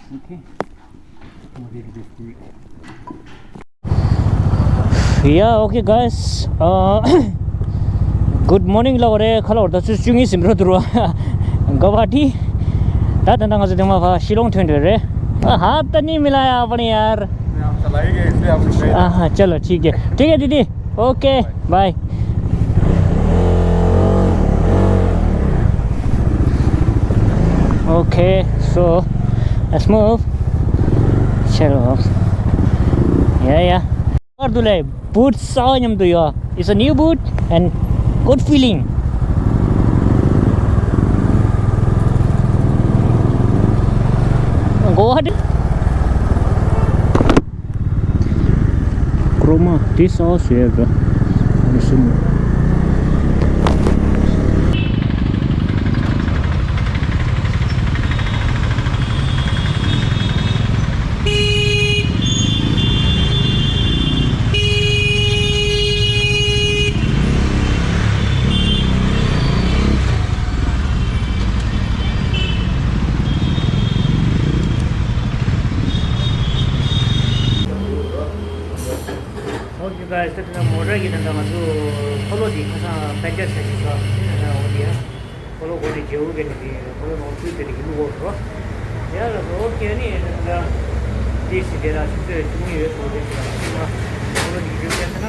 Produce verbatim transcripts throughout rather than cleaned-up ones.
Okay. I'll give you this to you. Yeah, okay, guys. Uh, good morning. ལ་བ་རེ་ཁ་ལ་བར་ད་ཚོད་བཅུ་གཉིས་ཟིན་རོ་དུ་རོ། ག་བ་ཏི། ད་ད་ད་ང་ཚོ་དེ་མ་ཕ་ཤི་ལོང་ཐོན་འདོད་རེད། ཨ་ཧ་ད་ནི་མི་ལ་ཡ་པ་ནི་ཡར། हाँ, चलाइए, इसलिए आप लोग गए। हाँ, हाँ, चलो, ठीक है। ठीक है, दीदी। Okay, bye. Okay, so let's move. चलो। या, या। और दुले, बूट सा ཉམས་དུ་ཡོད། It's a new boot and good feeling. Go ahead. Chroma, this also have a machine. Okay, guys, ད་དེ་ན་མོ་ཊ་གི་ད་ང་ཚོ་འཁོར་ལོ་འདི་ཁ་སང་པན་ཅར་ཆགས་ཤིང་ད་འོ་འདི་ཡ། འཁོར་ལོ་སྒོ་ནས་རྒྱལ་པོ་གི་ནི་འདི་འཁོར་ལོ་ནང་ཁུལ་དེ་རིགས་བླུག་འོ་རོ། ཡ་ལ་སོ་ཨོ་ཁེ་ནི་ད་དེ་སི་དེ་ལ་ཆུ་ཚོད་བཅུ་གཉིས་ཡོད་སོ་དེ་ཁྱི་ལ་ཁྱི་མ་འཁོར་ལོ་འདི་རྒྱུ་རྒྱལ་ས་ན་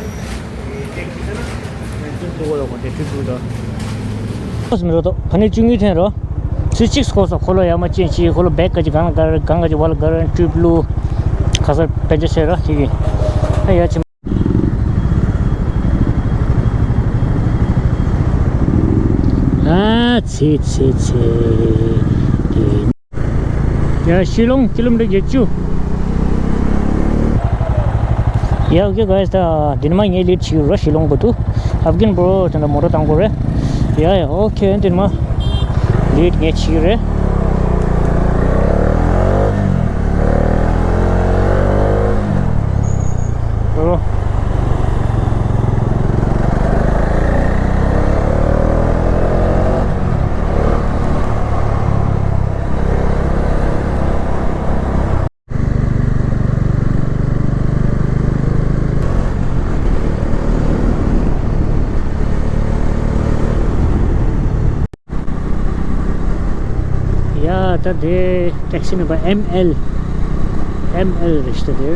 དེ་ཁྱི་ས་ན་ནས་ཚུར་འདུག་གོ་ཡོད་གོ་དེ་ཁྲིད་འདུག་ད། ཁོ་སི་མི་རོ་ཏོ་ཕ་ནི་བཅུ་གཉིས་ཐེན་རོ། ཚུལ་གཅིག་སྐོར་སོ་འཁོར་ལོ་ཡ་མ་ཅན་ཅི་འཁོར་ལོ་བེག་ག་ཅི་གང་ལ་གར་གང་ག་ཅི་བ་ལ་གར་ཀྲུབ་ལུ་ཁ་ས་པན་ཅར་ཆེ་རོ་ཁྱི་གི་ཨ་ཡ་ཆེ། ཨ་ཚེ་ཚེ་ཚེ། དེ་ཡ་ཤི་ལོང་ཀི་ལོ་མི་ཊར་བརྒྱད་ཅུ། ཡ་ཨོ་ཁེ་ག་ཡ་ད་དེ་ནི་མ་ངའི་ལེ་ཊི་ཞིག་རོ། ཤི་ལོང་གོ་ཏུ་ཨབ་གིན་པོ་རོ་དེ་འདྲ་མོ་ཊ་བཏང་གོ་རེད། ཡ་ཡ་ཨོ་ཁེ་དེ་ནི་མ་ལེ་ཊི་ངས་བྱེད་ཀྱི་རེད། ཡ་ད་དེ་ཊེག་སི་ནམ་བར་ཨེམ་ཨེལ། ཨེམ་ཨེལ་རེད་ཤག་དེ།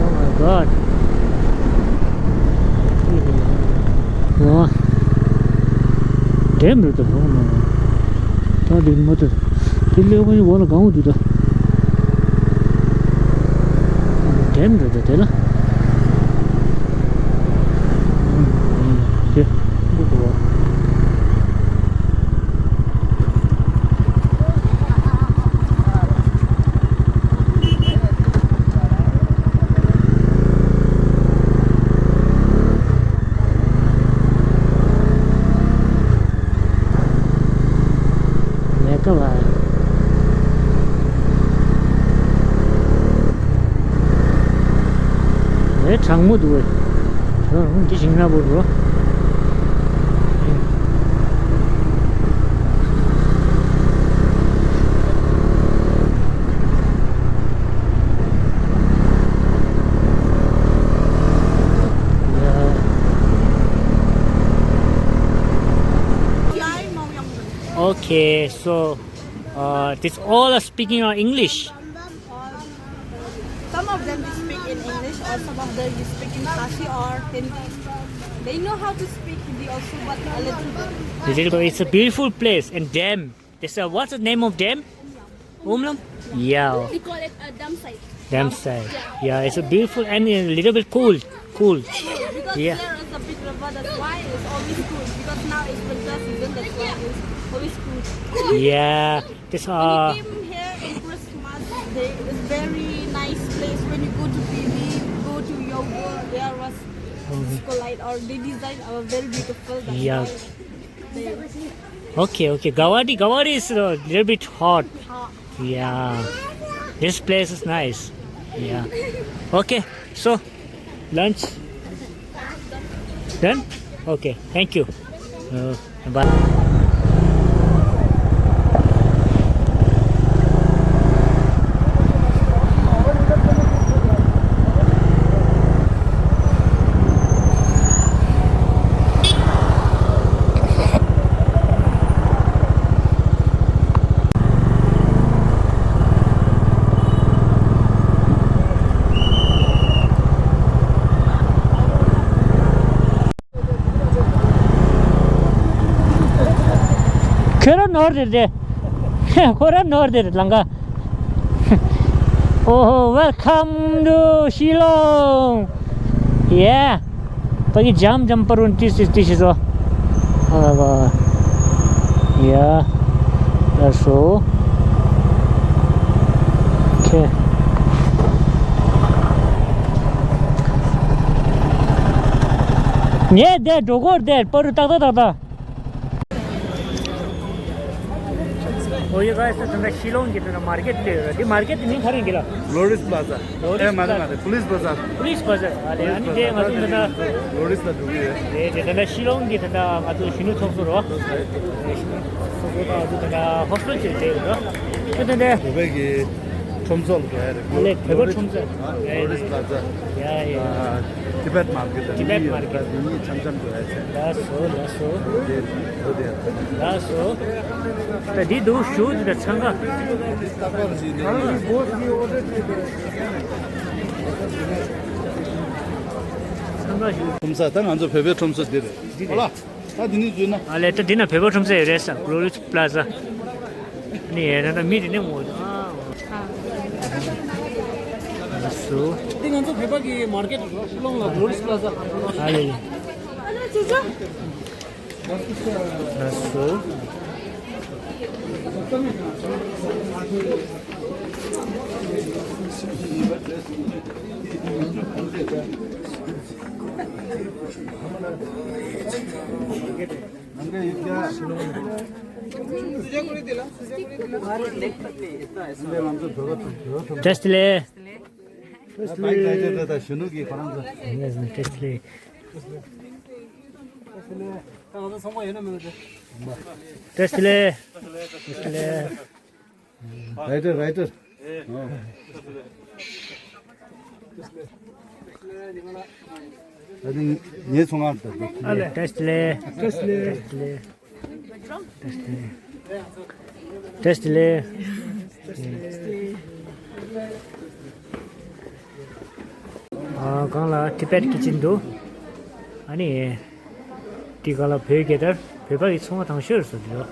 Oh my God. ཝ། ཌེམ་རེད་ད་ཧོ་ན། ད་དེ་མ་ད། དེ་ལེགས་པོ་ཡིན་འོ་ན་གང་འོ་འདུག་ད། ཌེམ་རེད་ད་དེ་ལ། དེ་འདུག་གོ། མེ་ཀ་བ། ཨེ་གྲང་མོ་འདུག་ཨེ། འདི་ཞིག་ན་བོར་རོ། Okay, so uh, this all are speaking on English. Some of them speak in English, or some of them speak in Khasi or Hindi. They know how to speak Hindi also, but a little bit. Little bit. It's a beautiful place and dam. This, uh, what's the name of dam? Umlam? Yeah. We call it a dam site. Dam site. Yeah, it's a beautiful and a little bit cool. Cool. Because yeah, there is a big river, that's why it's always cool. Because now it's winter season, that's why it's always cool. Yeah. This, when uh, you came here in Christmas day, it's very nice place. When you go to P V, go to Yogo, there was disco light, or they design a very beautiful. That's yeah. Why they Okay, okay. Guwahati, Guwahati is a little bit hot. Hot. Yeah. This place is nice. Yeah. Okay. So, lunch done? Okay. Thank you. ཨ། བ། ཁོ་རང་ནོར་དེར་དེ། ཁོ་རང་ནོར་དེར་ལང་ག། Oh, welcome to Shillong. Yeah. ད་གི་འཇམ་འཇམ་པ་རུ་ཏི་སི་ཏི་སི་སོ། ཨ་ལ་ལ། Yeah. That's so. Okay. ངས་དེ་འགྲོ་སྐོར་དེ་པ་རུ་ཏག་ཏག་ཏག་ཏག། Oh, you guys, ད་ལྟ་ཤི་ལོང་གི་ད་ལྟ་མར་ཀེཊ་དེ་ཡོད། འདི་མར་ཀེཊ་དེ་མིང་ག་རེ་ཡིན་གྱི་ལ། Glorious Plaza. Glorious ཨེ་མ་རེད། Plaza. མ་རེད། Police Bazaar. Police Bazaar. ཨ་ལེ། ཨ་ནི་དེ་ང་ཚོ་ད་ལྟ་Glorious ལ་འགྲོ་གི་ཡོད། དེ་དེ་ད་ལྟ་ཤི་ལོང་གི་ད་ལྟ་ང་ཚོ་གཞོན་ནུ་ཚོགས་གཙོ་རོ། ཚོགས་གཙོ་དང་ང་ཚོ་ད་ལྟ་ཧོ་སི་ཊེལ་ཅིག་བསྡད་ཡོད་རོ། ཨ་ད་ལྟ་བོད་པའི་གི་ཁྲོམ་ཚོགས་ལ་འགྲོ་ཡ་རེད། ཨ་ལེ། བོད་པ་ཁྲོམ་ཚོགས། Glorious Plaza. Yeah, yeah. ཨ། Tibet Market. Tibet Market. གཉིས་འཆམ་འཆམ་འགྲོ་ཡ་ཆེ། ལགས་སོ། ལགས་སོ། དེ་བོད་དེ། ལགས་སོ། ད་འདི་འདུག་ཞུ་འདི་ད་འཚང་ཁ། རྟག་པར་ཞིག་འདི་འཚང་ཁ་ཞུ། ཁྲོམ་ས་ད་ང་ཚོ་བོད་པའི་ཁྲོམ་ས་འདི་རེད། འདི་རེད། ཨོ་ལ། ད་འདི་ནས་འཛུལ་ན། ཨ་ལེ། ད་འདི་ན་བོད་པ་ཁྲོམ་ས་ཡོད་རེད་ས། Glorious Plaza. ནི་ཡ་ད་ད་མི་དེ་ནས་ངོ་། ཨ། ལགས་སོ། འདི་ང་ཚོ་བོད་པ་གི་མར་ཀེཊ་རེད། ཤི་ལོང་ལ་Glorious Plaza། ཨ་ལེ་ལེ། ལགས་སོ། བཀྲ་ཤིས་བདེ་ལེགས། བཀྲ་ཤིས་བདེ་ལེགས། བཀྲ་ཤིས་བདེ་ལེགས། བཀྲ་ཤིས་བདེ་ལེགས། བཀྲ་ཤིས་བདེ་ལེགས། རའི་ཊར། རའི་ཊར། ཨ་ནི་ངའི་ཚོང་ཁང་དུ། ཨ་ལེ། བཀྲ་ཤིས་བདེ་ལེགས། བཀྲ་ཤིས་བདེ་ལེགས། བཀྲ་ཤིས་བདེ་ལེགས། བཀྲ་ཤིས་བདེ་ལེགས། ཨ། སྒང་ལ་Tibet Kitchen འདུག་ཨ་ནི། དེ་ག་ལ་བོད་རྒྱལ་དར། བོད་པ་གི་ཚོང་ཁང་དང་ཤོས་སུ་འདུག་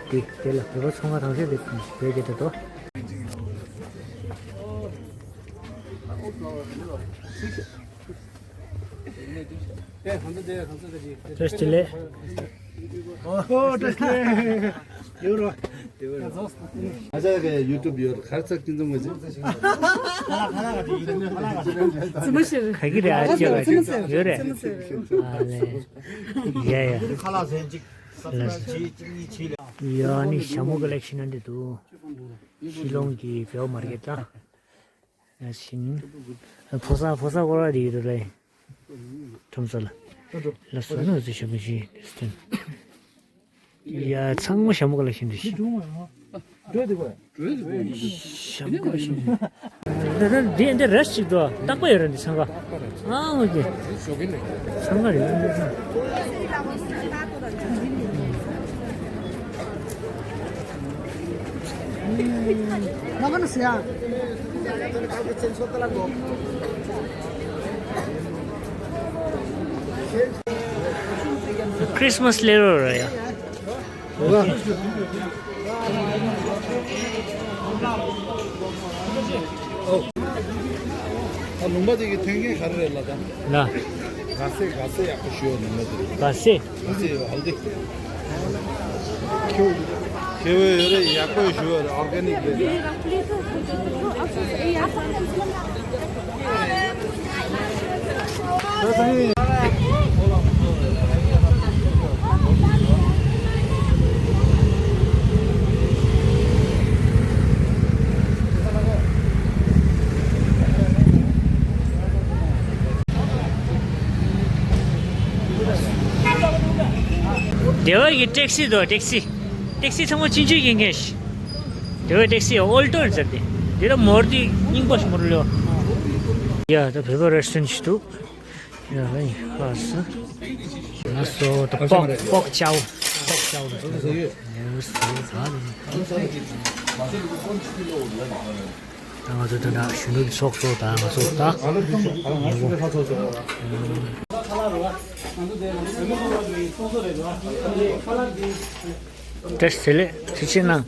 དེ་དེ་ལ་བོད་པ་ཚོང་ཁང་དང་ཤོས་དེ་བོད་རྒྱལ་དར་དོ། བཀྲ་ཤིས་བདེ་ལེགས། ཨོ། བཀྲ་ཤིས་བདེ་ལེགས། ཡོད་རོ། ཨ་ཅག་གི་ཡུ་ཊུབ་ཡོད། གར་ཚག་ཅི་འཛོམས་མ་ཟིན། ཙི་མ་ཤེར། ག་གི་རེད། ཨ་ཅག་ག་ཅི་ཡོད་རེད། ཙི་མ་ཤེར། ཨ་ལེ། ཡ་ཡ། ཡ་ནི་ཞྭ་མོ་ཀ་ལེག་ཤན་འདི་འདུག་ཤི་ལོང་གི་བེའོ་མར་ཀེཊ་ལ། ཨ་ཤིང་། ཕོ་གསར་ཕོ་གསར་སྐོར་ར་དེ་ཡོད་རེད། ཁྲོམ་ས་ལ། ལ་སོ་ནོ་ཟི་ཤོ་མི་ཤི་སྟོན། ཡ་ཚང་མ་ཞྭ་མོ་ཀ་ལེག་ཤན་འདི་ཤི། ཞྭ་མོ་ཀ་ལེག་ཤན། འདི་འདི་འདི་རེས་ཅིག་འགྲོ། རྟག་པ་ཡོད་རེད་འདི་ཚང་ག་ཨ་ཨོ་ཀེ། ཚང་ག་རེད། Christmas ལེ་རོ་ར་ཡ། ཨ་ལུང་པ་དེ་གི་ཐོན་མཁན་ག་རེ་རེད་ལ་ད། ལ། ག་སེ་ག་སེ་ཡག་པོ་ཞུ་ཡོད་ལུང་པ་དེ་རེད། ག་སེ། ག་སེ་ཡོད་ཧལ་དི། ཁེ་བོ་ཡོད་རེད། ཡག་པོ་ཞུ་ཡོད་རེད། ཨོར་གེ་ནིག་རེད། སྡེ་བ་གི་ཊེག་སི་དོ། ཊེག་སི། ཊེག་སི་ཚང་མ་ཆུང་ཆུང་ཡིན་མཁན་ཞིག་སྡེ་བའི་ཊེག་སི་ཨོལ་ཊོ་ཡིན་ཟེར་ཏེ། འདི་ལ་མོར་དི་རྙིང་པ་ཞིག་མོར་ལོ། ཡ་ད་བོད་པ་རེ་སི་ཊོ་རན་ཊི་ཞིག་འདུག་ཡ་ལ་ཡིན་ཧ་སི། ལ་སོ་ད་པོག་པོག་ཅའོ། པོག་ཅའོ་ལ་སོ། ཡ་སོ་ད་ལ་ཡིན། ད་ང་ཚོ་ད་ལྟ་གཞོན་ནུ་ཚོགས་གཙོ་དང་ང་ཚོ་ད། བཀྲ་ཤིས་བདེ་ལེགས། ཐུགས་རྗེ་གནང་།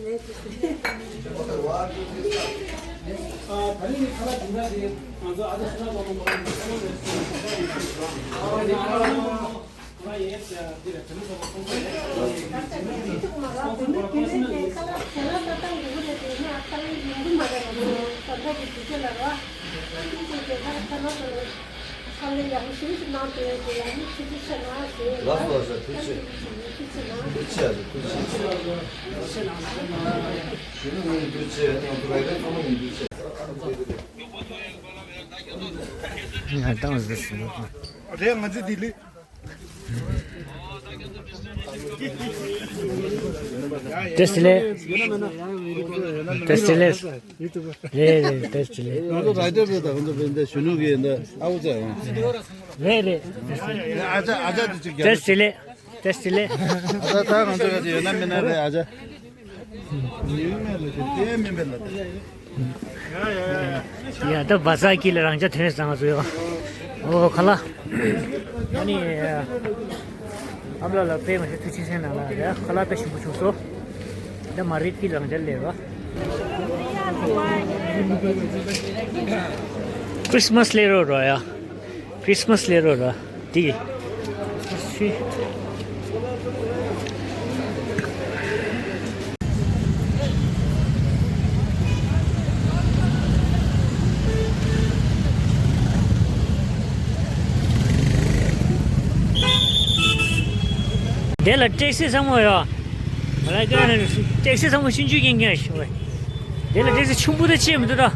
ལགས་སོ་ལགས་སོ། ཐུགས་རྗེ་ཆེ། ཐུགས་རྗེ་ཆེ། ཐུགས་རྗེ་ཆེ། གཞོན་ནུ་ངོས་ནས་ཐུགས་རྗེ་ཆེ། ང་ཚོ་རེ་རེ་ཚང་མ་ངོས་ནས་ཐུགས་རྗེ་ཆེ། ང་ཏང་ཟེར་སོང་། རེད། ང་ཚོ་ལྡི་ལི། བཀྲ་ཤིས་བདེ་ལེགས། བཀྲ་ཤིས་བདེ་ལེགས། རེད་རེད། བཀྲ་ཤིས་བདེ་ལེགས། ང་ཚོ་ར་ཏྲ་བེ་དང་ང་ཚོ་བེ་འདྲ་གཞོན་ནུ་གི་འདྲ་ཨ་བོ་ཚ་ཡང་། རེད་རེད། ཨ་ཅག་ཨ་ཅག་དེ་གཅིག་རྒྱབ། བཀྲ་ཤིས་བདེ་ལེགས། བཀྲ་ཤིས་བདེ་ལེགས། ཨ་ཅག་ད་ང་ཚོ་ག་ཚོད་ཡོད་ན་མེད་ན་རེད་ཨ་ཅག་ཡ་ད་བ་ས་ཀི་ལ་རང་ཅག་ཐོན་སོང་ང་ཚོ་ཡོ། ཨོ་ཁ་ལག་ཨ་ནི། ཨ་བླ་ལ་དཔེ་མ་ཤེས་ཐུགས་ཆེ་སེང་ནང་ལ་རེད། ཁ་ལག་དཔེ་ཞིམ་པོ་བྱུང་སོང་། ད་མ་རེད་ཀི་རང་ཅག་ལས་རོ། ཁྲིས་མ་སི་ལས་རོ་རོ་ཡ། ཁྲིས་མ་སི་ལས་རོ་ར། དེ། དེ་ལ་ཊེག་སི་ཚང་མ་ཡོད། ང་ལ་ཀ་ཊེག་སི་ཚང་མ་ཆུང་ཆུང་ཡིན་མཁན་ཞིག་བས། དེ་ལ་ཊེག་སི་ཆུང་པོ་དེ་ཆེ་མི་འདུག་ད།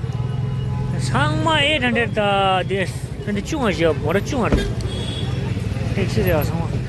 ཚང་མ་ཨེ་ཊ་ཧན་ཌེཌ་ད་དེ་ཧན་ཌེཌ་བཅུ་ལྔ་ཞིག་མོ་ཊ་བཅུ་ལྔ་རེད། ཊེག་སི་རེད་ཚང་མ།